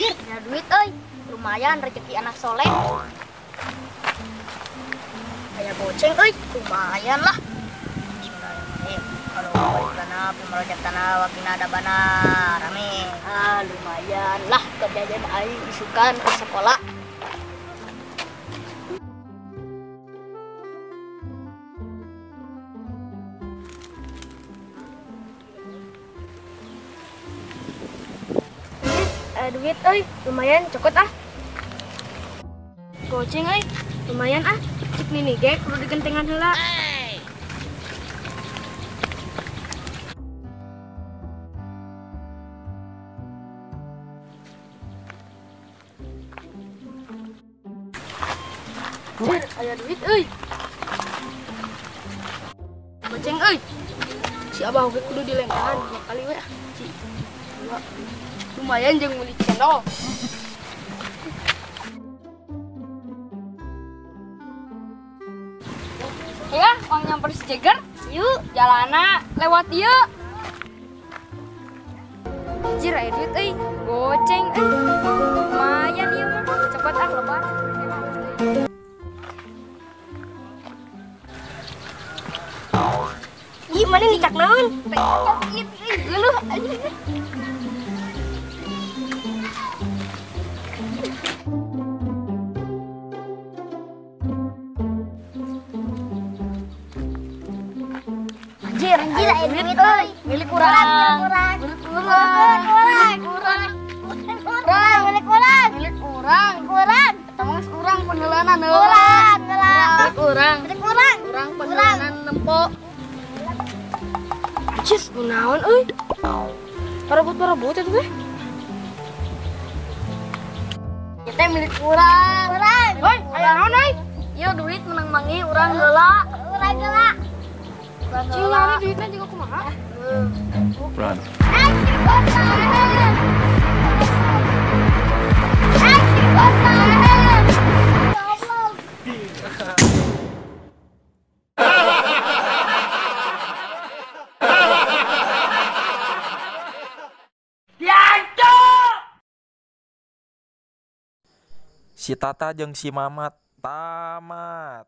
Punya duit euy, lumayan rezeki anak soleh. Aya goceng euy, lumayan lah. Bismillahirrahmanirrahim. Kalau balik tanah, pemerintah tanah, wakina ada banar. Amin. Ah, lumayan lah kerjaan aing isukan ke sekolah. Duit euy, lumayan cokot ah. Goceng euy, lumayan ah. Cik nini ge kudu digentengan heula. Anjir, aya duit euy. Goceng euy. Si abah oge kudu dilengkahan dua kali we ah. Ci. Dua. Lumayan jeung meuli cendol. Ya, uang nyamper si Jeger. Yuk, jalana lewat ieu. Anjir, aya duit euy. Goceng euy. Lumayan ieu mah. Cepet ah lebar. Ih, mana nicak naon? Ih, geuluh anjing. Anjir, aya duit euy. Milik urang. Milik urang. Milik urang. Milik urang. Milik urang. Urang. Eta mah geus urang pangheulana heula. Urang, milik urang. Milik urang. Urang pangheulana nempo. Anjir, kunaon euy? Parebut-parebut eta teh. Ieu teh milik urang. Urang. Hoi, aya naon euy? Ieu duit menang mangi urang heula. Urang heula. Cing, mana duitnya juga kumaha? Run. Si Tata jeung si Mamat tamat.